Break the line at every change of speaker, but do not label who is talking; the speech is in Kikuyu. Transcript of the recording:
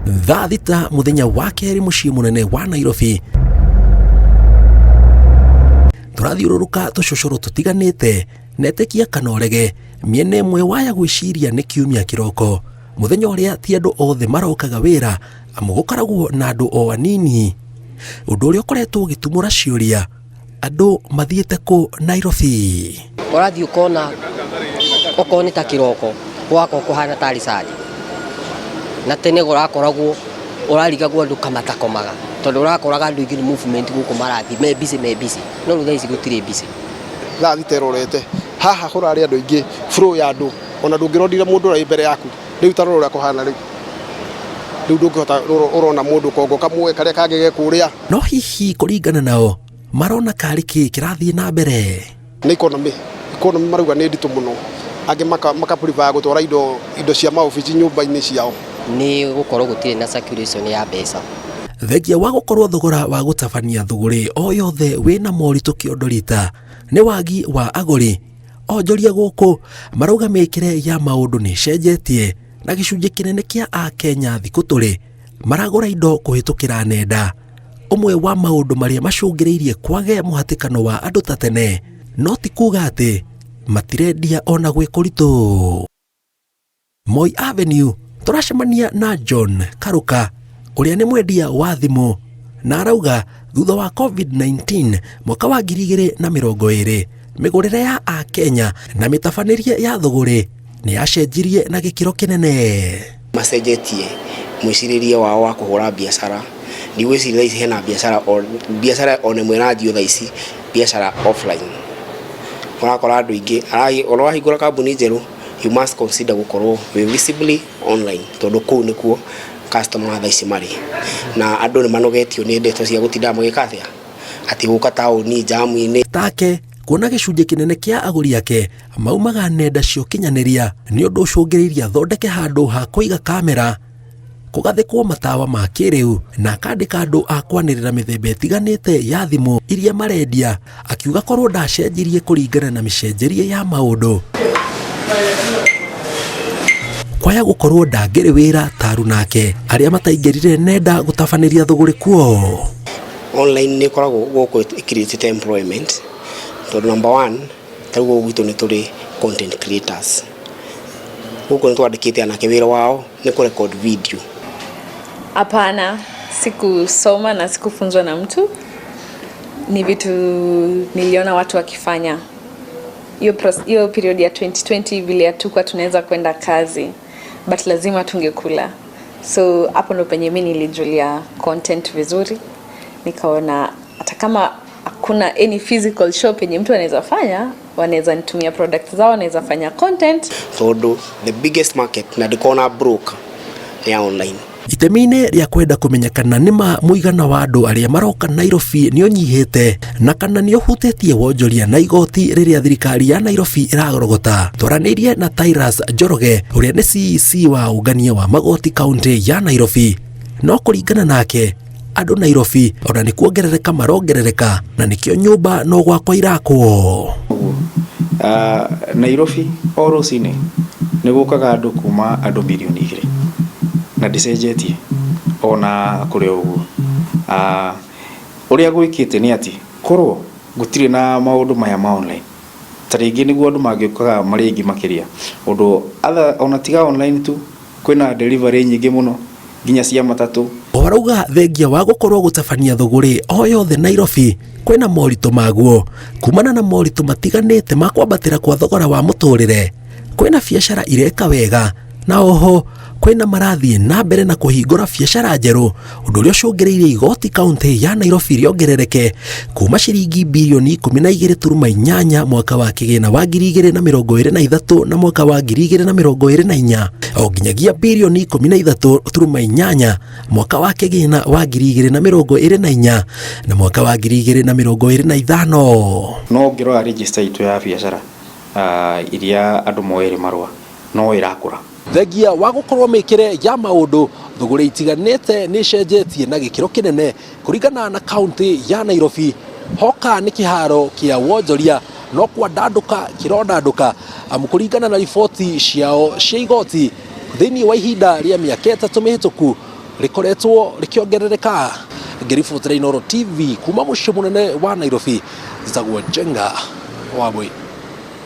Thaa 6 mũthenya wa kerĩ mũciĩ mũnene wa Nairobi, tũrathiũrũrũka tũcũcũrũ tũtiganĩte na ĩtĩkia kana ũrege, mĩena ĩmwe waya gwĩciria nĩ kiumia kĩroko, mũthenya ũrĩa ti andũ othe marokaga wĩra amu gũkoragwo na andũ o anini, ũndũ ũrĩa ũkoretwo ũgĩtumũra ciũria andũ mathiĩte kũ Nairobi.
Ũrathiĩ ũkona okorwo nĩ ta kĩroko gwakorwo kũhana tarĩ Sunday, na tene kũrakoragwo ũrarigagwo andũ kamatakomaga tondũ ũrakoraga andũ aingĩ nĩ movement gũkũ marathiĩ me busy me busy, no rĩu thaa ici gũtirĩ busy.
Thaa 6 ĩrorete haha kũrarĩ andũ aingĩ, flow ya andũ ona ndũngĩrondire mũndũ ũrĩa wĩ mbere yaku. Rĩu ta rora ũrĩa kũhana rĩu, rĩu ndũngĩhota, ũrona mũndũ kongo kamwe karĩa kangĩ ge kũrĩa.
No hihi kũringana nao marona karĩ kĩ kĩrathiĩ na mbere?
Nĩ economy, economy marauga nĩ nditũ mũno, angĩ maka prefer gũtwara indo cia maobici nyũmba-inĩ ciao.
Nĩ gũkorwo gũtirĩ na circulation ya mbeca.
Thengia wa gũkorwo thogora wa gũtabania thũgũrĩ o yothe wĩna moritũ kĩondo rita nĩ wagi wa agũri. Onjoria gũkũ marauga mĩkĩre ya maũndũ nĩ ĩcenjetie na gĩcunjĩ kĩnene kĩa Akenya thikũ tũrĩ maragũra indo kũhĩtũkĩra nenda. Ũmwe wa maũndũ marĩa macũngĩrĩirie kwage mũhatĩkano wa andũ ta tene, no ti kuga atĩ matirendia ona gwĩ kũritũ. Moi Avenue tũracemania na John Karuka ũrĩa nĩ mwendia wa thimũ na arauga thutha wa COVID-19 mwaka wa 2020 mĩgũrĩre ya Akenya na mĩtabanĩrie ya thũgũrĩ nĩ yacenjirie na gĩkĩro kĩnene.
Macenjetie mwĩcirĩrie wao wa kũhũra biacara. Ndigwĩciria thaa ici hena biacara, biacara ona ĩmwe ĩranjio thaa ici biacara offline. Ũrakora andũ aingĩ, ona wahingũra kambuni njerũ, you must consider gũkorwo wĩ visibly online tondũ kũu nĩkuo customer thaa ici marĩ. Na andũ nĩ manogetio nĩ ndeto cia gũtinda magĩka atĩa, atĩ gũka taũni jam-inĩ.
Take kuona gĩcunjĩ kĩnene kĩa agũri ake maumaga nenda cia ũkinyanĩria nĩ ũndũ ũcũngĩrĩirie athondeke handũ ha kũiga kamera, kũgathĩkwo matawa ma kĩrĩu na akandĩka andũ a kwanĩrĩra mĩthemba ĩtiganĩte ya thimũ iria marendia, akiuga korwo ndacenjirie kũringana na mĩcenjerie ya maũndũ kwaya gũkorwo ndangĩrĩ wĩra taru nake arĩa mataingĩrire nenda gũtabanĩria thũgũrĩ kuo.
Online nĩ ĩkoragwo gũkũ ĩcreatĩte employment tondũ number one, ta rĩu gũkũ gwitũ nĩ tũrĩ content creators. Gũkũ nĩ twandĩkĩte anake wĩra wao nĩ kũ record video.
Hapana, sikusoma na sikufunzwa na mtu. Ni vitu niliona watu wakifanya. Hiyo period ya 2020 vile hatukuwa tunaweza kwenda kazi, but lazima tungekula. So hapo ndo penye mimi nilijulia content vizuri. Nikaona hata kama hakuna any physical shop yenye mtu anaweza fanya, wanaweza nitumia products zao, wanaweza fanya content.
Tondũ the biggest market na ndĩkoragwo na broker nĩ ya online.
Itemi-inĩ rĩa kwenda kũmenya kana nĩma mũigana wa andũ arĩa maroka Nairobi nĩ ũnyihĩte na kana nĩ ũhutĩtie wonjoria na igoti rĩrĩa thirikari ya Nairobi ĩragorogota, twaranĩirie na Tyrus Njoroge ũrĩa nĩ CEC wa ũngania wa magoti kaunti ya Nairobi. No kũringana nake andũ Nairobi ona nĩ kuongerereka marongerereka na nĩkĩo nyũmba no gwakwo irakwo.
Nairobi o rũcinĩ nĩ gũkaga andũ kuma andũ mirioni 2 na ndĩcenjetie ona kũrĩ o ũguo. Ũrĩa gwĩkĩte nĩ atĩ korwo gũtirĩ na maũndũ maya ma online, ta rĩngĩ nĩguo andũ mangĩũkaga marĩ aingĩ makĩria, ũndũ ona tiga online tu, kwĩna delivery nyingĩ mũno nginya cia matatũ.
Warauga thengia wa gũkorwo gũtabania thũgũrĩ o yothe Nairobi kwĩna moritũ maguo kumana na moritũ matiganĩte ma kwambatĩra kwa thogora wa mũtũrĩre, kwĩna biacara ireka wega na oho kwĩna marathiĩ na mbere na kũhingũra biacara njerũ, ũndũ ũrĩa ũcũngĩrĩirie igoti kaunti ya Nairobi rĩongerereke kuma ciringi birioni 12.8 mwaka wa kĩgĩna wa 2023 na mwaka wa 2024 o nginyagia birioni 13.8 mwaka wa kĩgĩna wa 2024 na mwaka wa 2025.
No ũngĩrora register itũ ya biacara iria andũ moere marũa no ĩrakũra.
Thengia wa gũkorwo mĩkĩre ya maũndũ thũgũrĩ itiganĩte nĩ ĩcenjetie na gĩkĩro kĩnene kũringana na kaunti ya Nairobi. Hoka nĩ kĩharo kĩa wonjoria no kwandandũka kĩrondandũka amu kũringana na riboti ciao cia igoti thĩinĩ wa ihinda rĩa mĩaka 3 mĩhĩtũku Rĩkoretwo rĩkĩongerereka. Ngĩribotera Inooro TV kuma mũciĩ mũnene wa Nairobi, njĩtagwo Njenga wa Mbui.